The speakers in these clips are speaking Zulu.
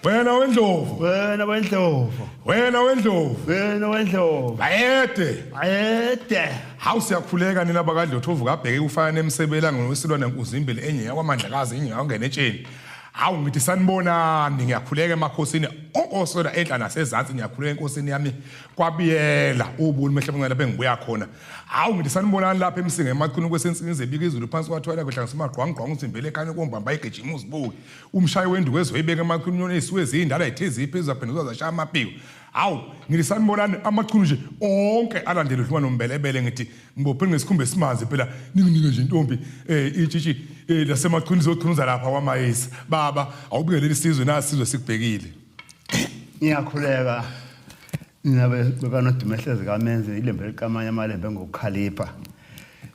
Wena wendlovu. Wena wendlovu. Wena wendlovu. Wena wendlovu. Bayede. Bayede. Hawu siyakhuleka nina bakadlothovu kabheke ufana nemsebela ngowesilwane nkuzimbili enye yakwamandlakazi enye yakungena etsheni. Hawu ngithi sanibonani ngiyakhuleka emakhosini onke enhla nasezansi ngiyakhuleka enkosini yami kwabiyela ubuni mehlo mncane lapho engibuya khona. Hawu ngithi sanibonani lapha emsinga emachunu kwesensini zebika izulu phansi kwathwala kuhlanganisa amagqwangqwang uzimbele ekhanya kombamba igijima uzibuke. Umshayi wenduku ezoyibeka emachunu ezisuke ziyindala ithe ziphi ezaphenduka zashaya amapiko. Hawu ngithi sanibonani amachunu nje onke alandele udluma nombelebele ngithi ngibophe ngesikhumba esimanzi phela ninginike nje intombi itshitshi lasemachunu izochunuza lapha kwamayisa. Baba awubingelele isizwe nasizwe sikubhekile. Ngiyakhuleka nina bekaNodumehlezi kaMenzi ilembe likamanye amalembe ngokukhalipha.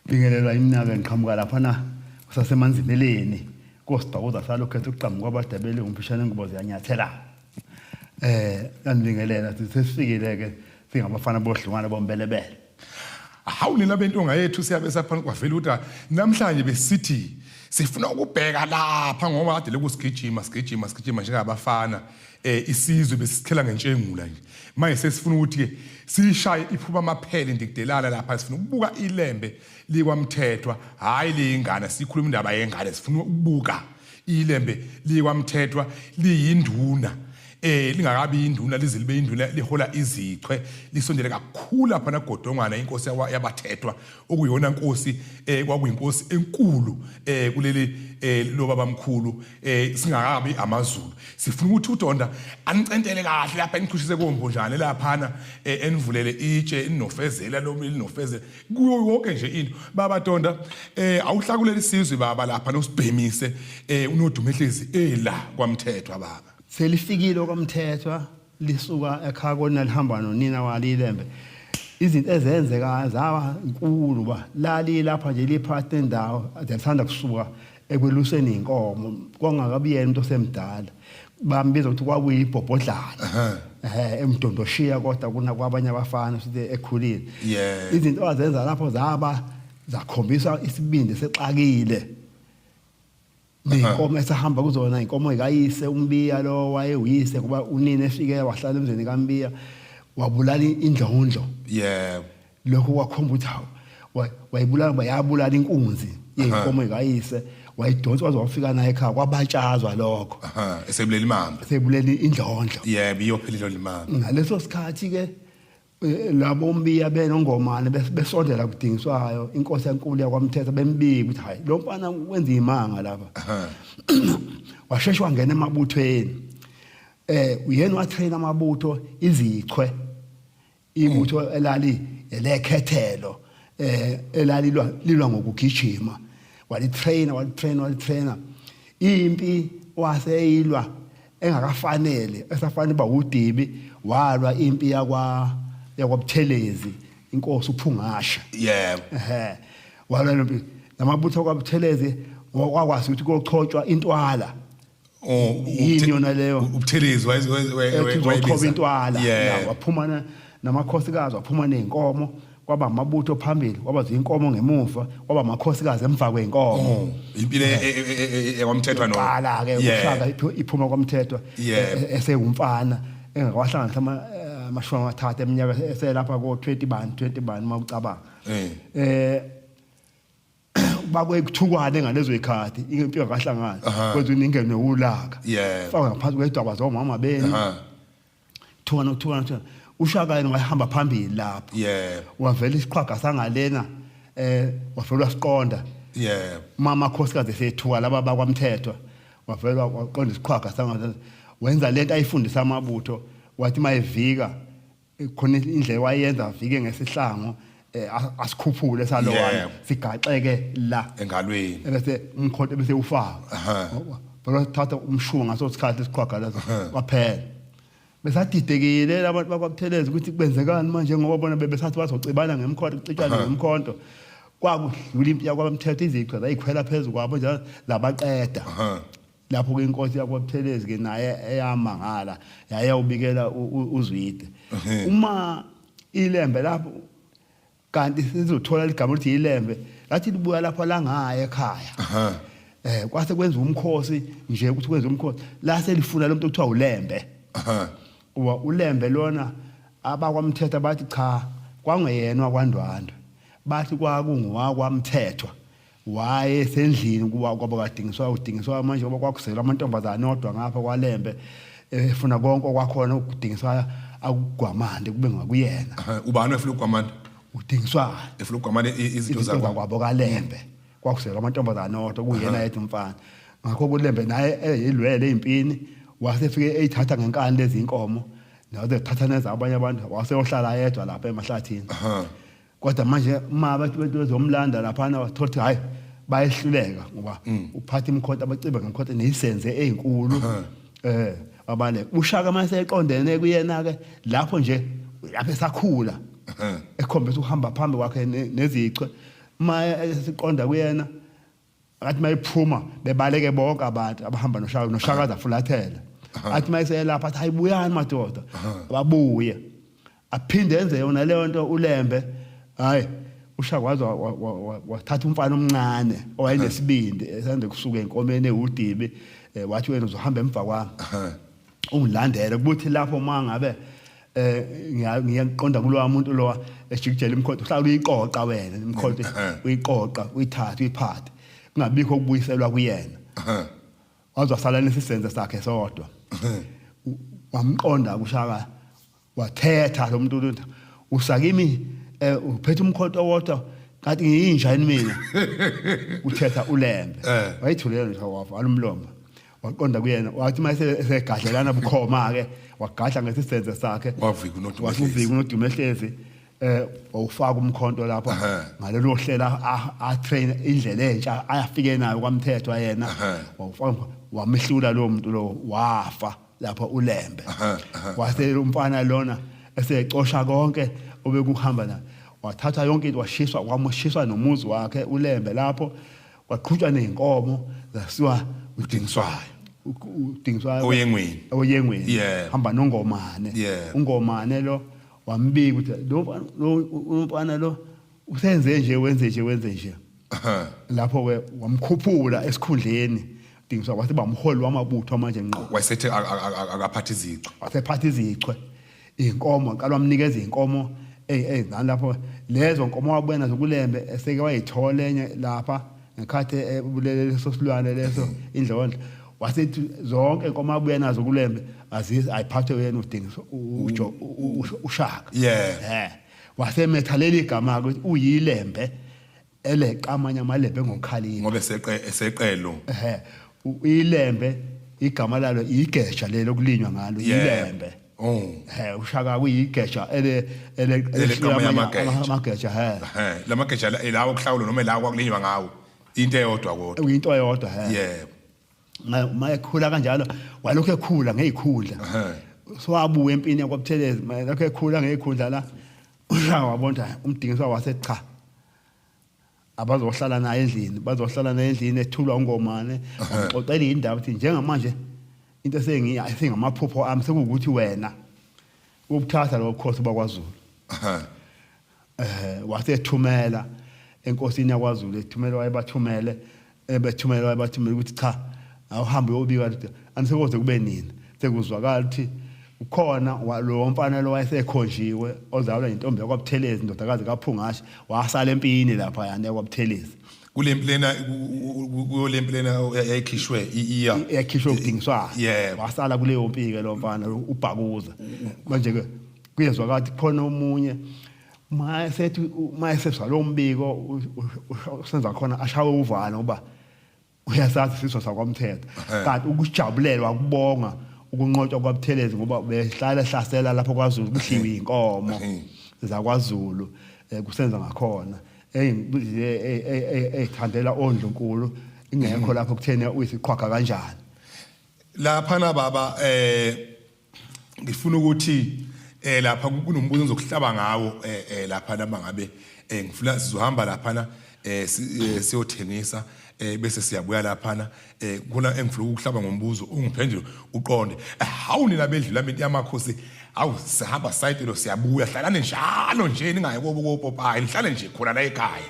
Bingelelwa iminyaka engiqhamuka lapha na kusasemanzibeleni. Kosibhakuza salokhetha ukuqhamuka kwabadabeli ngumfishane ingubo ziyanyathela. Kanibingelela sesifikile ke singabafana bohlungwana bombelebele. Hawu nina bentonga yethu siyabe saphana kwavela ukuthi namhlanje besithi sifuna ukubheka lapha ngoba kade lokusigijima sigijima sigijima njengabafana isizwe besisikhela ngentshengula nje. Manje sesifuna ukuthi ke sishaye iphuma amaphele ndikudelana lapha sifuna ukubuka ilembe likwamthethwa hayi liyingane sikhuluma indaba yengane sifuna ukubuka ilembe likwamthethwa liyinduna lingakabi induna lize libe induna lihola izichwe lisondele kakhulu lapha nagodongwana inkosi yabathethwa okuyona nkosi kwakuyinkosi enkulu kuleli lobabamkhulu singakabi amaZulu sifuna ukuthi uDonda anicentele kahle lapha enichushise kombonjane laphana enivulele itshe linofezela lo linofezela kuyo yonke nje into baba Donda awuhlakulele isizwe baba lapha nosibhemise unodumehlezi ela kwamthethwa baba. Selifikile kwamthethwa lisuka ekhaya kona lihamba nonina walilembe. Izinto ezenzeka zaba nkulu ba lali lapha nje liphathe indawo athanda kusuka ekweluseni inkomo kwangakabiyena umuntu osemdala bambiza ukuthi kwakuyibhobhodlana emdondoshiya kodwa kuna kwabanye abafana sithi ekhulile. Izinto azenza lapho zaba zakhombisa isibindi sexakile. Ney'nkomo esahamba kuzona inkomo kayise uMbiya lo wayewuyise ngoba unina efike wahlala emzini kaMbiya wabulala indlondlo. Yebo. Lokho kwakhomba ukuthi hawu wayibulala ngoba yabulala inkunzi yey'nkomo kayise wayidonsa waze wafika naye ekhaya kwabatshazwa lokho. Esebulela imamba. Esebulela indlondlo. Yebo iyophela indlondlo imamba. Ngaleso sikhathi ke labo Mbiya benongomane besondela kudingiswayo inkosi enkulu yakwamthetho bembika ukuthi hayi lo mfana wenza imanga lapha. Washeshe wangena emabuthweni. Uyena watrain amabutho izichwe ibutho elali elekhethelo elalilwa lilwa ngokugijima walitrainer walitrainer walitrainer impi waseyilwa engakafanele esafanele uba udibi walwa impi yakwaButhelezi inkosi uPhungasha. Yebo. Walwa nempi namabutho kwaButhelezi wakwazi ukuthi kochotshwa intwala. Yini yona leyo? uButhelezi wayezochoba intwala. Waphuma namakhosikazi waphuma nezinkomo kwaba amabutho phambili kwaba zinkomo ngemuva kwaba amakhosikazi emva kwenkomo. Impilo ekwamthethwa no. Qala ke ushaka iphuma kwamthethwa esewumfana engakawahlanganisa amashumi amathathu eminyaka eselapha ko 20 bani 20 bani mawucabanga. Bakwekuthukwane ngalezo zikhathi impilo kahlangana kwenza iningene ulaka. Faka ngaphansi kwedaba zomama benu. Thukana thukana thukana ushaka yena wahamba phambili lapho. Wavela isiqhwaga sangalena wavela wasiqonda. Mama khosikazi esethuka laba bakwamthethwa wavela waqonda isiqhwaga sangalena wenza lento ayifundisa amabutho wathi mayevika khona indlela wayenza avike ngesihlangu asikhuphule salowana sigaxeke la engalweni bese umkhonto bese ufaka. Bathatha umshunga ngaso sikhathi isiqhwaga leso kwaphela. Besadidekile labantu bakwaButhelezi ukuthi kwenzekani manje ngoba bona bebesathi bazocibana ngemkhonto kucitshane ngemkhonto. Kwakudlula impi yakwamthetho izichwe zayikhwela phezulu kwabo njalo labaqeda. Lapho ke inkosi yakwaButhelezi ke naye eyamangala yayawubikela uZwide. Uma ilembe lapho kanti sizothola ligama ukuthi ilembe lathi libuya lapha la ngaye ekhaya. Kwase kwenza umkhosi nje ukuthi kwenza umkhosi la selifuna lo muntu okuthiwa uLembe. Uba uLembe lona abakwaMthetho bathi cha, kwangeyena wakwaNdwandwe, bathi kwakungowakwamthethwa wayesendlini kuba kwaba kadingiswayo udingiswayo manje ngoba kwakuzelwa amantombazane odwa ngapha kwaLembe, efuna konke okwakhona ukudingiswayo akugwamande kube ngakuyena. Ubani efuna ukugwamanda? Udingiswayo efuna ukugwamanda izinto zakwabo kaLembe, kwakuzelwa amantombazane odwa kuyena yedwa umfana. Ngakho kuLembe naye eyilwele ezimpini, wasefike eyithatha ngenkani lezi inkomo naze thatha neza abanye abantu, waseyohlala yedwa lapha emahlathini. Kodwa manje uma abantu bezomlanda laphana wathola ukuthi hayi bayehluleka ngoba uphatha imikhonto, abaciba ngemikhonto neyisenze ezinkulu, abaleka. Ushaka mase eqondene kuyena ke lapho nje lapho esakhula ekhombisa ukuhamba phambi kwakhe nezichwe, uma esiqonda kuyena akathi mayiphuma bebaleke bonke abantu abahamba noShaka, noShaka azafulathela. Athi mayiselapha athi hayibuyani madoda, babuye aphinde enze yona leyo nto uLembe. Hayi, uShaka waze wathatha umfana omncane owayenesibindi esande kusuka enkomeni ewudibi, wathi wena uzohamba emva kwami ungilandele, kuthi lapho uma ngabe ngiyaqonda kulowa muntu lo ejikijela imikhonto, uhlala uyiqoqa wena imikhonto, uyiqoqa uyithathe uyiphathe, kungabikho ukubuyiselwa kuyena. Waze wasala nesisenze sakhe sodwa, wamqonda kuShaka, wathetha lo muntu ukuthi usakimi uphethe umkhonto owodwa kanti ngiyinja yini mina, uthetha uLembe. Wayithulela nje wavala umlomo, waqonda kuyena, wathi uma esegadlelana bukhoma ke wagadla ngesisenze sakhe, wavika uNodumehlezi, wavika uNodumehlezi, wawufaka umkhonto lapha ngalelo hlela a train indlela entsha ayafike nayo kwaMthethwa yena, wawufaka wamehlula lo muntu lo, wafa lapha uLembe. Wase umfana lona esecosha konke obekuhamba na, wathatha yonke into, washiswa, kwamoshiswa nomuzi wakhe uLembe lapho, kwaqhutshwa nezinkomo zasiwa uDingiswayo, uDingiswayo Oyengweni, Oyengweni hamba noNgomane. UNgomane lo wambika ukuthi lo mfana lo usenze nje, wenze nje, wenze nje. Lapho ke wamkhuphula esikhundleni Dingiswa, wathi bamholi wamabutho manje ngqo. Wayesethi akaphatha izichwe, wasephatha izichwe, inkomo qala wamnikeza inkomo ezingane lapho, lezo nkomo wabuya nazo kuLembe eseke wayithola enye lapha ngekhathi ebulele leso silwane leso indlondlo, wasethi zonke inkomo abuya nazo kuLembe aziz ayiphathwe yena uDingiswa uShaka. Wasemetha leli gama ukuthi uyiLembe eleqa amanye amalembe ngokhalipha, ngoba eseqe eseqelo. ILembe igama lalo igeja lelo kulinywa ngalo iLembe. UShaka kuyigeja ele ele amageja. Lamageja lawo kuhlawulwa noma lawo kwakulinywa ngawo into eyodwa kodwa. Into eyodwa. Yebo. Uma ekhula kanjalo walokhu ekhula ngezikhundla. So wabuya empini yakwaButhelezi, lokhu ekhula ngezikhundla la uShaka wabona umdingiswa wase cha abazohlala naye endlini, bazohlala naye endlini ethulwa uNgomane, wamxoxela indaba ukuthi njengamanje into esengamaphupho ami sekuwukuthi wena ukuthatha lo bukhosi bakwaZulu. Wasethumela enkosini yakwaZulu, ethumela wayebathumele, ebethumela wayebathumele ukuthi cha awuhambe uyobika ukuthi anisekoze kube nini sekuzwakala ukuthi ukhona lo mfana lo wayesekhonjiwe ozalwa intombi yakwaButhelezi, indodakazi kaPhungashe, wasala empini lapha yana yakwaButhelezi. Kulempi lena, kuyolempi lena yayikhishwe iya yakhishwe uDingiswayo, wasala kuleyo mpi ke lo mfana uBhakuza. Manje ke kuyezwakala ukuthi khona omunye mayesethi mayesezwa lo mbiko usenza khona ashawe uvalo ngoba uyasazi isizwe sakwaMthetho, kanti ukujabulelwa ukubonga ukunqotshwa kwaButhelezi ngoba behlala ehlasela lapho kwaZulu kudliwe inkomo zakwaZulu, kusenza ngakhona eyithandela ondlunkulu ingekho lapho kuthena uyisiqhwaga kanjani lapha na baba. Ngifuna ukuthi lapha kunombuzo engizokuhlaba ngawo lapha noma ngabe ngifuna sizohamba lapha na siyothengisa, bese siyabuya lapha na, khona engifuna ukuhlaba ngombuzo ungiphendule uqonde. Hawu nina bedlula into yamakhosi, hawu sihamba sayitelo siyabuya, hlalane njalo nje ningayi kobo kopopayi, nihlale nje khona la ekhaya.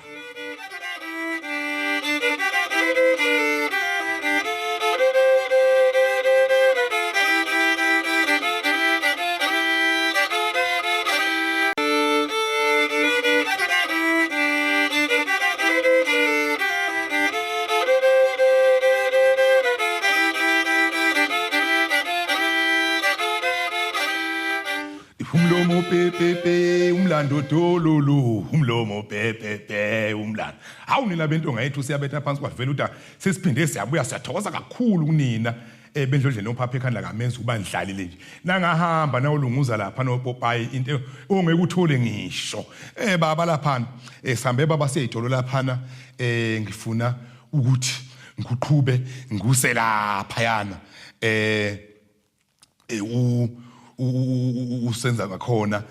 Umlomo pepepe umlando dololo, umlomo pepepe umlando. Hawu nina bentonga yethu, siyabetha phansi kwavela ukuthi sesiphinde siyabuya. Siyathokoza kakhulu kunina bendlondleni ophapha ekhanda kamenzi ukuba nidlalile nje, nangahamba nawolunguza lapha nopopayi, into ongeke uthole ngisho baba laphana. Sihambe baba, siyayitolo laphana. Ngifuna ukuthi ngikuqhube nguse laphayana usenza ngakhona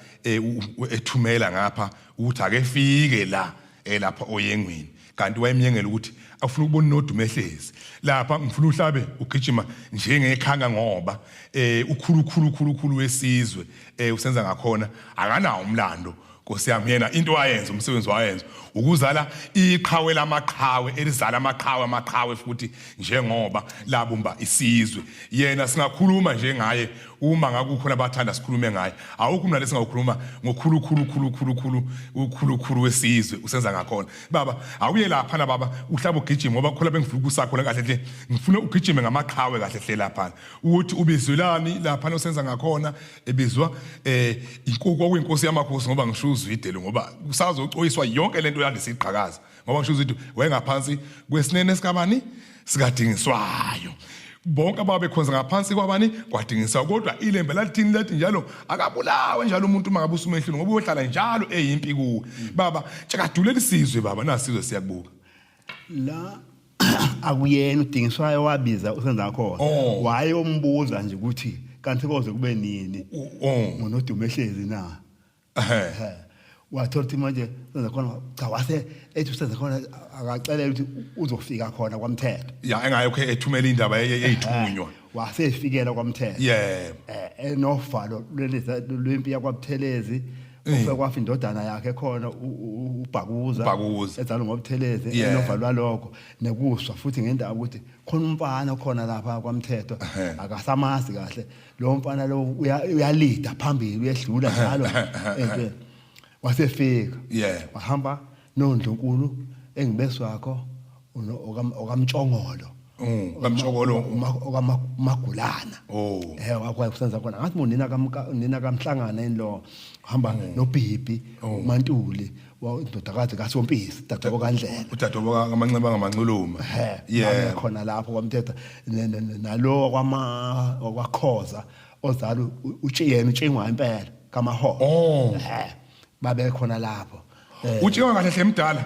ethumela ngapha ukuthi ake fike la lapha oyengweni, kanti wayemyengela ukuthi afuna ukubona noDuma ehlezi lapha. Ngifuna uhlabe ugijima njengekhanga, ngoba ukhulu khulu khulu khulu wesizwe usenza ngakhona akanawo umlando, Nkosi yami. Yena into wayenza, umsebenzi wayenza ukuzala iqhawe lamaqhawe, elizala amaqhawe amaqhawe futhi, njengoba labumba isizwe. Yena singakhuluma njengaye uma ngakukhona abathanda sikhulume ngaye. Awukho umlando esingawukhuluma ngokhulu khulu khulu khulu khulu ukhulu khulu wesizwe usenza ngakhona. Baba, awuye lapha na baba, uhlaba ugijima, ngoba khona bengifuna ukusakho la kahle hle. Ngifuna ugijime ngamaqhawe kahle hle lapha, ukuthi ubizwelani lapha usenza ngakhona ebizwa inkukhu okuyinkosi yamakhosi, ngoba ngisho uZwide lo, ngoba kusazocoyiswa yonke lento yandisa iqhakaza, ngoba ngisho uZwide wayengaphansi kwesinene sikabani, sikadingiswayo. Bonke ababekhonza ngaphansi kwabani, kwadingiswayo. Kodwa ilembe lalithini? Lathi njalo akabulawe njalo umuntu uma ngabe usumehlule, ngoba uyohlala njalo eyimpi kuwe. Baba, tshakadulela isizwe baba, nasizwe siyakubuka. La akuyena udingiswayo wabiza usenza khona. Wayombuza nje ukuthi kanti koze kube nini ngonoDuma ehlezi na. Ehe. Wathola ukuthi manje senza khona cha, wase ethi usenza khona akacelela ukuthi uzofika khona kwamthetho. Ya, engayokho ethumela indaba eyithunywa. Wasefikela kwamthetho. Enovalo lwempi yakwaButhelezi, ufike kwafa indodana yakhe khona uBhakuza. uBhakuza. Ezalwa ngoButhelezi. Enovalo lwalokho nekuswa futhi ngendaba ukuthi khona umfana khona lapha kwamthetho akasamazi kahle lo mfana lo, uyalida phambili, uyedlula njalo entweni. Wasefika wahamba nondlunkulu engibeswakho okamtshongolo. Kamtshokolo. Okamagulana. Wakwakusenza khona ngathi unina kamka, unina kamhlangana yini lo, hamba noBhibhi uMantuli, indodakazi kaSompisi, dadewabo kaNdlela. Udadewabo kaManxeba ngamanxuluma. Khona lapho kwamthetho nalo kwama kwakhoza ozala utshiyena utshingwa impela kaMaholo. Babe khona lapho. Utshiwa kahle hle mdala.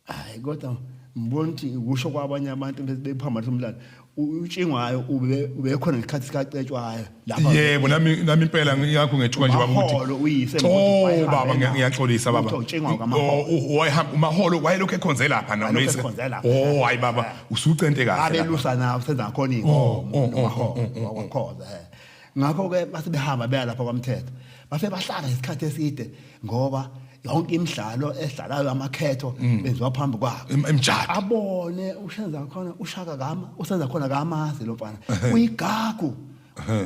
Hayi, kodwa ngibona ukuthi ukusho kwabanye abantu bephambanisa umlando, utshingwayo ube ubekhona ngesikhathi sikacetshwayo lapha. Yebo, nami impela ngiyakho ngethuka nje baba ukuthi Umaholo uyise. Oh baba, ngiyaxolisa baba. Kuthiwa utshingwa kaMaholo. Oh, wayehamba uMaholo, wayelokhu ekhonze lapha na? Wayelokhu noyise? Ekhonze lapha. Oh hayi baba, usucente kahle lapha. Abelusa nawo senza khona inkomo noMaholo wakwaKhoza. Ngakho ke base behamba beya lapha kwamthetho, base bahlala isikhathi eside, ngoba yonke imidlalo edlalayo amakhetho benziwa phambi kwabo. Emjado. Abone ushenza khona ushaka kama usenza khona kamazi lo mfana uyigagu,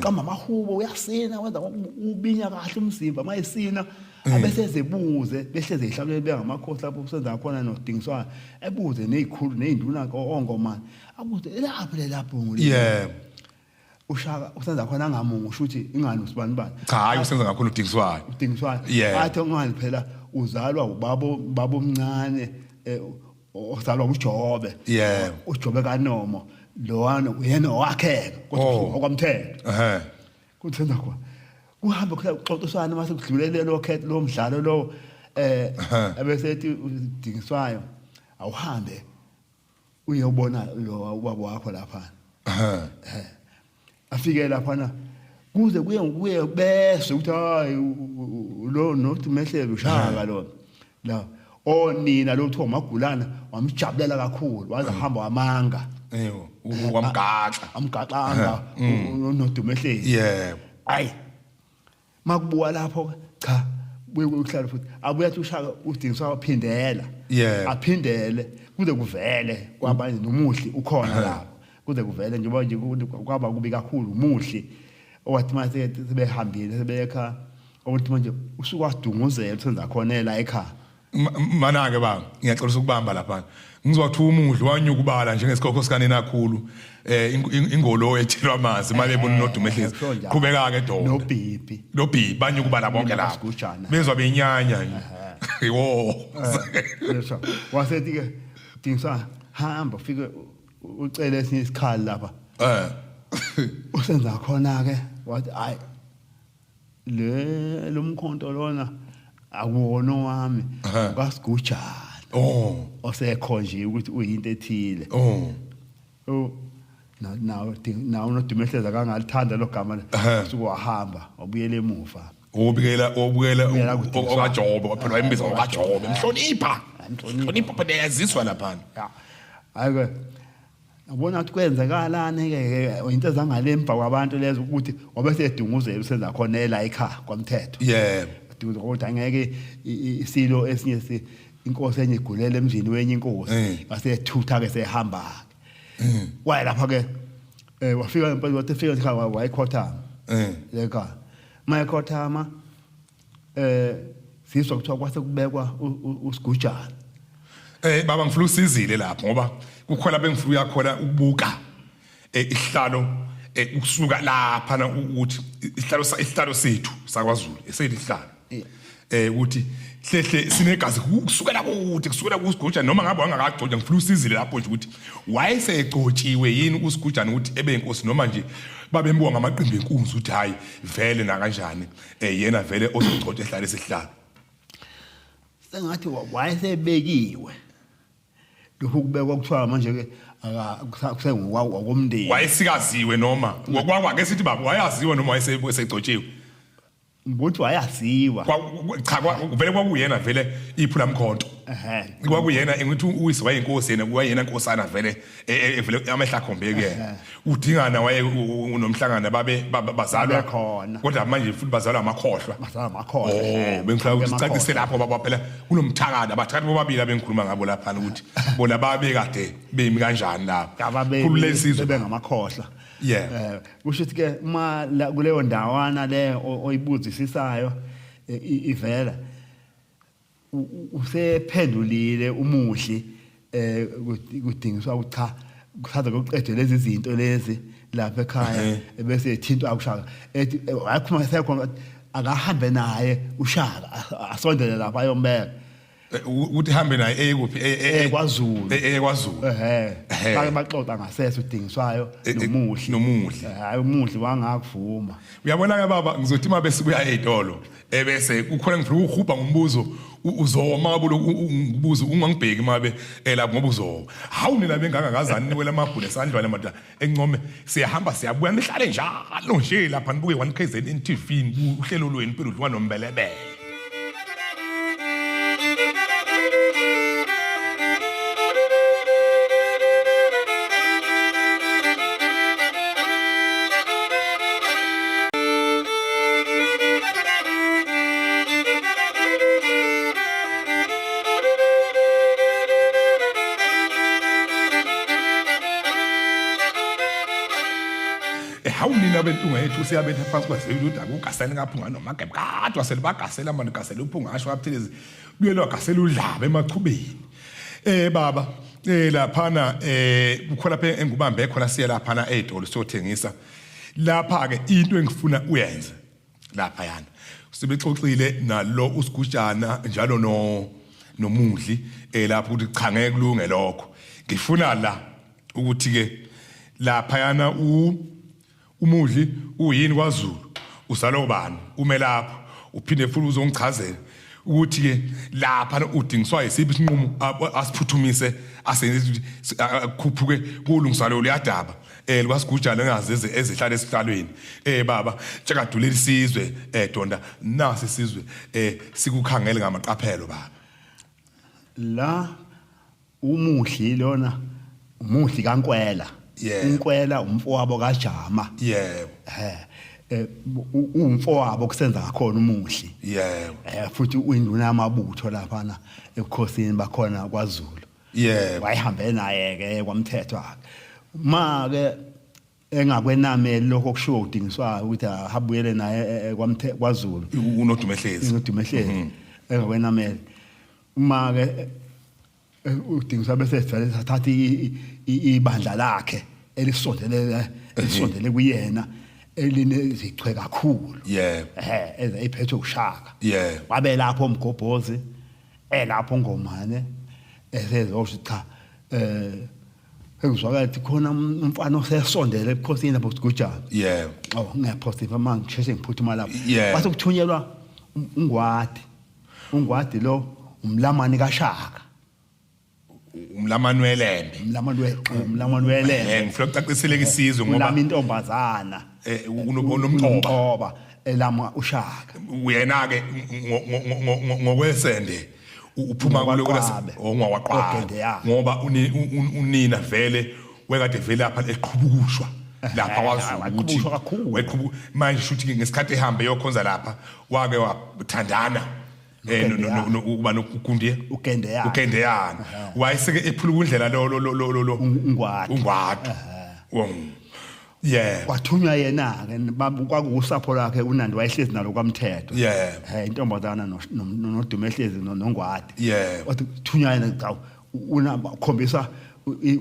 qamba amahubo, uyasina, wenza ubinya kahle umzimba mayesina. Abese zebuze behleze ihlabelele bengamakhosi lapho usenza khona nodingiswayo, ebuze nezikhulu nezinduna ongomane, abuze elaphi lelabhungu. Ushaka usenza khona angamungu, usho ukuthi ingani usibani bani. Cha, hayi, usenza kakhulu udingiswayo. Udingiswayo athi ungani phela uzalwa ubaba, baba omncane ozalwa uJobe. uJobe kaNomo lowana uyena owakheka, kodwa okwamthetho kuthi senza khona kuhambe kuxoxiswana mase kudlulele lo khetho lo mdlalo lo ebese ethi udingiswayo, awuhambe uyobona lo ubaba wakho lapha. Afike laphana kuze kuye kuye bese ukuthi hayi, lo nothi mehlelo ushaka lo la onina lo kuthiwa uMagulana wamjabulela kakhulu, waze hamba wamanga. Yebo, wamgaxa. Amgaxanga unodumehleli. Ayi, makubuka lapho cha, buye kuhlala futhi abuye athi ushaka udingiswa waphindela. Aphindele kuze kuvele kwabanye nomuhli ukhona lapho, kuze kuvele njengoba nje kwaba kubi kakhulu umuhli owathi mase sebehambile sebekha ukuthi manje usuke wadunguzela usenza khona la ekhaya. Mana-ke baba, ngiyaxolisa ukubamba lapha. Ngizwa kuthiwa umudli wanyuka ubala njengesikhokho sikaninakhulu ingolo ethelwa amanzi manje ebona uNodumo ehlezi. Kusho njalo. Qhubeka-ke Donda. Nobhibhi. Nobhibhi banyuka ubala bonke lapho. Nabasigujana. Bezwa benyanya nje. Wo. Yesho. Wasethi ke Dingiswayo hamba ufike ucele esinye isikhali lapha. Usenza khona ke wathi hayi le lomkhonto lona akuwona owami kasigujana. Oh. Osekho nje ukuthi uyinto ethile. Oh. Oh. Na nawo nawo noDumehleza kangalithanda lo gama suku wahamba wabuyela emuva. Obikela obukela Ubikela kuDingiswayo. okaJobe phela wayembiza ngokaJobe emhlonipha. Emhlonipha. Hlonipha phela yaziswa lapha. Ya. Hayi ke yabona ukuthi kwenzakalani ke into ezangale emva kwabantu lezo ukuthi wabe sedunguzela usenza khona ela ekhaya kwamthetho. Yebo. Duze kodwa angeke isilo esinye inkosi enye igulele emzini wenye inkosi wasethutha ke sehamba ke. Waye lapha ke wafika impela wathi efika ekhaya wayekhothama. Leka. Mayekhothama sizwa kuthiwa kwase kubekwa usigujana. Baba ngifuna usizile lapho ngoba kukhona bengifuna uyakhona ukubuka isihlalo ukusuka lapha na ukuthi isihlalo sethu sakwaZulu esethu isihlalo. Ukuthi hlehle sinegazi kusukela kude kusukela kusigujana noma ngabe wangakagcotshwa ngifuna usizile lapho nje ukuthi wayesegcotshiwe yini usigujana ukuthi ebe inkosi noma nje babembuka ngamaqembu enkunzi ukuthi hayi vele na kanjani yena vele ozogcotshwa ehlale esihlalo. Sengathi wayesebekiwe. Lokhu kubekwa kuthiwa manje ke kusengokomndeni. Wayesikaziwe noma kwake sithi baba wayaziwa noma wayesegcotshiwe. Ukuthi wayaziwa. Cha vele kwakuyena vele iphula mkhonto. Kwakuyena ngithi uyise wayinkosi yena wayena inkosana vele vele amehla akhombe kuyena. Udingana waye unomhlangana babe bazalwa khona. Kodwa manje futhi bazalwa amakhohlwa. Bazalwa amakhohlwa. Oh, bengifuna ukuthi sicacise lapho baba phela kunomthakada abathakathi bobabili abengikhuluma ngabo lapha ukuthi bona babe kade bemi kanjani lapha. Khulule isizwe bengamakhohlwa. Yeah. Kusho ukuthi ke uma kuleyo ndawana le oyibuzisisayo ivela usephendulile umuhli kudingiswa ukuthi cha kusaza kuqedwe lezi zinto lezi lapha ekhaya bese ethintwa uShaka ethi wayekhuluma sekhona akahambe naye uShaka asondele lapha ayombeka. Ukuthi hambe naye eyekuphi KwaZulu. KwaZulu. Bake baxoxa ngasese uDingiswayo noMuhli. Nomuhli. Hayi umuhli wangakuvuma. Uyabona ke baba ngizothi uma besibuya ezitolo ebese kukhona ngifuna ukuhubha ngombuzo uzoma bulo ungibuza ungangibheki mabe lapho ngoba uzoma. Hawu nina bengangakazani niwela amabhule esandlwane madoda encome siyahamba siyabuya nihlale njalo nje lapha nibuke 1 KZN TV uhlelo lwenu impilo udliwa nombelebele. Hawu nina bentunga yethu siyabetha phansi kwazulu ukuthi akugasele ngaphunga noma gebe kadwa selibagasela manje gasela uphunga asho wabuthelezi kuyelwa gasela udlaba emachubeni. Baba laphana kukhona lapha engubambe khona siye laphana ezitolo siyothengisa. Lapha ke into engifuna uyenze lapha yana sibexoxile nalo usigujana njalo no noMudli lapho ukuthi cha ngeke kulunge lokho. Ngifuna la ukuthi ke lapha yana uMudli uyini kwaZulu uzalwa ubani ume lapho uphinde futhi uzongichazela ukuthi ke lapha udingiswa yisiphi isinqumo asiphuthumise asenze kukhuphuke kulungiswa lo liyadaba lwasigujana engazi ezihlala esihlalweni. Baba tshekadulela isizwe Donda nasi isizwe sikukhangele ngamaqaphelo baba. La umuhli lona umuhli kaNkwela. uNkwela umfowabo kaJama. Yebo. Umfowabo kusenza khona umuhli. Yebo. Futhi uyinduna yamabutho lapha ebukhosini bakhona kwaZulu. Yebo. Wayehambe naye ke kwamthetho wakhe. Ma ke engakwenameli lokho kushiwo uDingiswayo ukuthi ahabuyele naye kwaZulu. UNodumehlezi. UNodumehlezi. Engakwenameli. Uma ke udingiswa bese vele sathatha ibandla lakhe elisondelele elisondele kuyena elinezichwe kakhulu. Yebo. Eze iphethwe uShaka. Yebo. Wabe lapho umgobhozi elapho ngomane esezosho cha engizwakala ukuthi khona umfana osesondele ebukhosini lapho kusigujana. Yebo. Oh ngiyaphosta manje ngisheshe ngiphuthuma lapho. Yeah. Kwase kuthunyelwa uNgwadi. UNgwadi lo umlamani kaShaka. Umlamani weLembe. Umlamani we umlamani weLembe. Ngifuna ukucacisela isizwe ngoba ulama intombazana. Unomcoba. Elama uShaka. Uyena ke ngokwesende uphuma kulo ongwaqwabe ngoba unina vele wekade vele lapha eqhubukushwa lapha kwaZulu ukuthi weqhubu manje shuthi ngesikhathi ehambe yokhonza lapha wake wathandana uba nokundiye uGendeyana uGendeyana wayeseke ephula indlela lo lo lo lo uNgwadi uNgwadi yeah kwathunywa yena ke kwakuwusapho lwakhe uNandi wayehlezi nalo kwaMthetho. Yeah. Intombazana noDuma ehlezi noNgwadi. Yeah. Wathi thunywa yena cha unakhombisa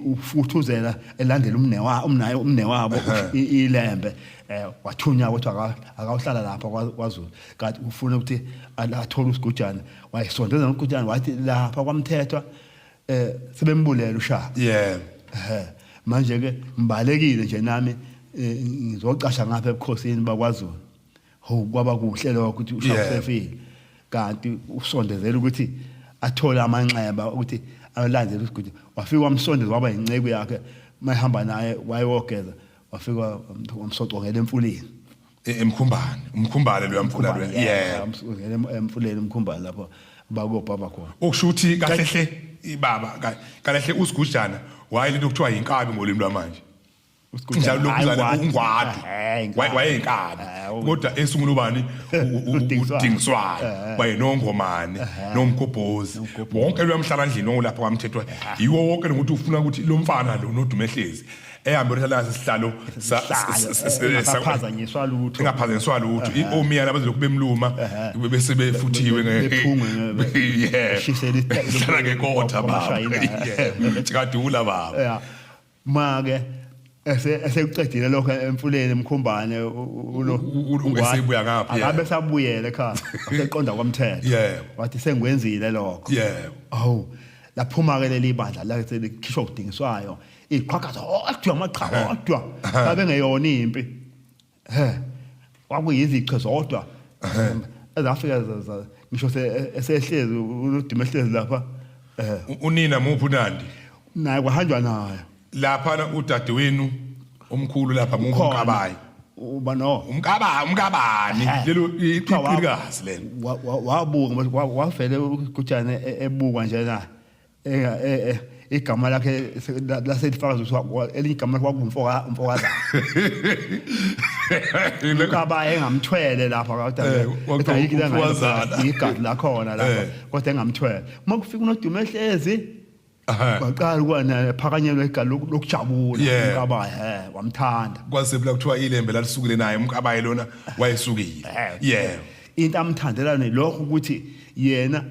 ufuthuzela elandela umnewa umnaye umnewabo iLembe wathunywa ukuthi akawuhlala lapha kwaZulu kanti ufuna ukuthi athole usigujana wayisondeza nosigujana wathi lapha kwaMthethwa sebembulela uShaka. Yeah. Manje ke ngibalekile nje nami ngizocasha ngapha ebukhosini bakwaZulu. Ho kwaba kuhle lokho ukuthi uShaka usefile. Kanti usondezela ukuthi athole amanxeba ukuthi alandele usigudi. Wafika wamsondeza waba inceku yakhe mayihamba naye wayewogeza wafika wamsocongela emfuleni. Emkhumbane, umkhumbane lo yamfula lo. Yeah. Wamsocongela emfuleni umkhumbane lapho bakobhaba khona. Okusho ukuthi kahle hle ibaba kahle hle usigujana wayelento kuthiwa yinkabi ngolimi lwamanje. Njalo lokuzana uNgwadi wayeyinkabi kodwa esungula ubani uDingiswayo wayenongomane nomgobhozi wonke lo yamhlala ndlini olapha kwaMthethwa yiwo wonke nokuthi ufuna ukuthi lo mfana lo noDuma ehlezi ehambe othatha isihlalo saphazanyiswa lutho engaphazanyiswa lutho omiyana bazolokhu bemluma bese befuthiwe nge ngekotha baba jikadula baba Ma-ke esekuqedile lokho emfuleni emkhumbane ulo ungesebuya ngapha akabe sabuyele ekhaya waseqonda kwaMthetho. Yebo. Wathi sengikwenzile lokho. Yebo. Awu laphuma ke leli bandla la selikhishwa kudingiswayo iqhwaga zodwa amaqhawe odwa babengeyona impi. He kwakuyizichwe zodwa ezafika ngisho esehlezi uNodima ehlezi lapha Unina muphi uNandi? Naye kwahanjwa naye. Lapha udadewenu omkhulu lapha muphi uMkabayi? Uba no. Umkabayi, umkabani? Lelo iqilikazi lelo. Wabuka wavele uGujane ebukwa nje na. Igama lakhe laselifakaza ukuthi elinye igama kwakuwumfoka umfokazana. Umkabayi engamthwele lapha kodwa igazi lakhona lapha kodwa engamthwele. Uma kufika uNoduma ehlezi waqala ukwana phakanyelwa igazi lokujabula umkabayi wamthanda. Kwase phela kuthiwa iLembe lalisukile naye umkabayi lona wayesukile. Yeah. Into amthandela lokho ukuthi yena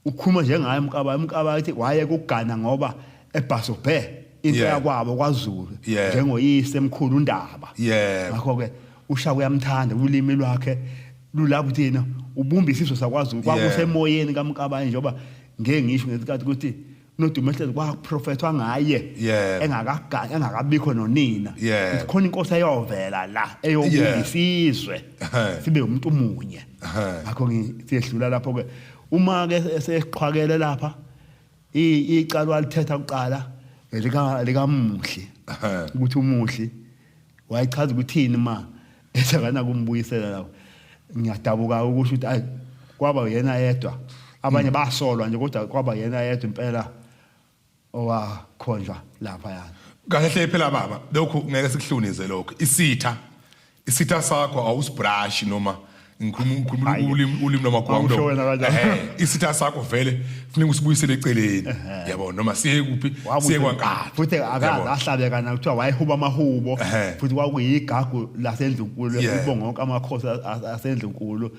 ukhuluma njengaye umkabayi umkabayi uthi waye kugana ngoba ebhasobhe into yakwabo kwaZulu njengoyise emkhulu uNdaba. Ngakho ke uShaka uyamthanda ulimi lwakhe lulapho ukuthi yena ubumba isizwe sakwaZulu kwakusemoyeni kaMkabayi njengoba ngeke ngisho ngesikhathi ukuthi noDuma ehlezi kwaprofethwa ngaye engakagani engakabikho nonina khona inkosi eyovela la eyobumba isizwe sibe umuntu munye. Ngakho ngiyedlula lapho ke uma ke eseqhwakele lapha icala walithetha kuqala likaMuhli ukuthi uMuhli wayechaza ukuthini ma ethakana kumbuyisela lapho. Ngiyadabuka ukusho ukuthi ayi kwaba yena yedwa abanye basolwa nje kodwa kwaba yena yedwa impela owakhonjwa lapha yana. Kahle hle phela baba lokhu ngeke sikuhlunize lokho isitha isitha sakho awusibrush noma ngikhuluma ulimi ulimi noma Awusho wena kanjalo. Isitha sakho vele kufuneka usibuyisele eceleni yabo noma siye kuphi siye kwankatha futhi akaze ahlabeka na kuthiwa wayehuba amahubo futhi kwakuyigagu lasendlunkulu ubonga wonke amakhosi asendlunkulu.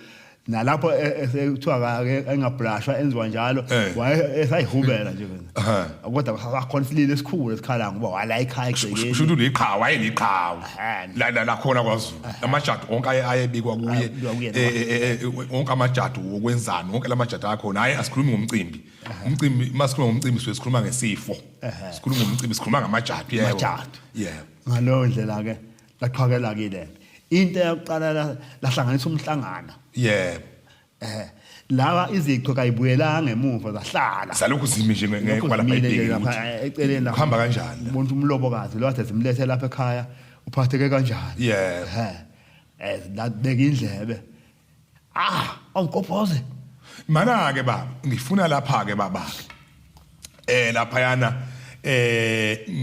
Nalapho ekuthiwa ke engablashwa enziwa njalo Eh. waye esayihubela nje wena. Ehhe. Kodwa kwakhona isililo esikhulu esikhala ngoba wala ekhaya Kusho egcekeni. ukuthi uliqhawe, wayeliqhawe. Ehhe. La lakhona kwaZulu. Amajadu onke ayebikwa kuye. Ayebikwa kuye. Wonke amajadu wokwenzani, wonke lamajadu akhona. Hayi, asikhulumi ngomcimbi. Umcimbi, masikhuluma ngomcimbi suke sikhuluma ngesifo. Sikhuluma ngomcimbi, sikhuluma ngamajadu, yebo. Amajadu. Yebo. Ngaloyo ndlela ke laqhakela ke le. Into yokuqala lahlanganisa umhlangano. Yebo. Lawa izichwe kayibuyelanga emuva zahlala. Salokhu zimi nje Lokhu kwalapha zimile nje ebhekini lapha, ukuthi eceleni lapha. Kuhamba kanjani la? Ubona umlobokazi lo kade simlethe lapha ekhaya uphatheke kanjani? Yebo. Labeka indlebe. Awugobhoze. Mana ke baba, ngifuna lapha ke baba. Lapha yana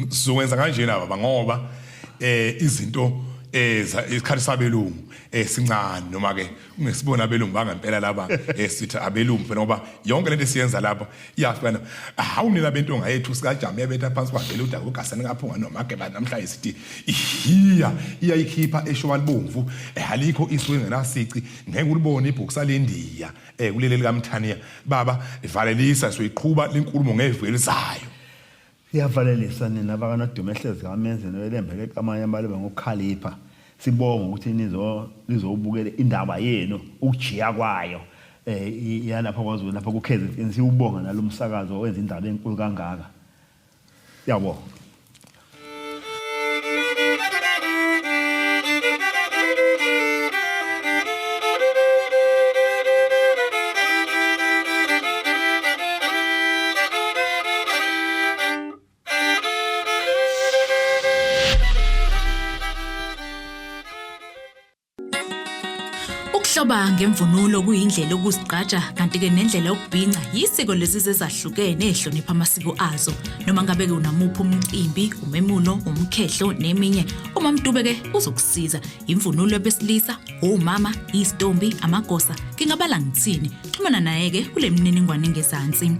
sizokwenza kanjena baba ngoba izinto isikhathi sabelungu sincane noma ke ungesibona abelungu bangempela laba sithi abelungu phela ngoba yonke lento esiyenza lapha iyafana. Hawu nina bentonga yethu sikajama yabetha phansi kwavela udaba ugasani kaphunga noma ke ba namhlanje sithi ihiya iyayikhipha eshowa libomvu, alikho isu engenasici, ngeke ulibone ibhokisa lendiya kuleli likaMthaniya. Baba valelisa, soyiqhuba lenkulumo ngevelisayo. Siyavalelisa nina bakaNodumo ehlezi kaMenzi noLembe lekamanye abalebe ngokukhalipha. Sibonga ukuthi nizobukela indaba yenu ukujiya kwayo. Yalapha kwaZulu lapha kuKZN, siwubonga nalomsakazo owenza indaba enkulu kangaka. Yabo. Ukuhloba ngemvunulo kuyindlela yokuzigqaja kanti-ke nendlela yokubhinca yisiko lezi ezahlukene ezihlonipha amasiko azo. Noma ngabe-ke unamuphi umcimbi, umemulo, umkhehlo neminye, uMamDube-ke uzokusiza. Imvunulo yabesilisa, omama, izitombi, amagosa, ngingabala ngithini. Xhumana naye-ke kule mininingwane engezansi.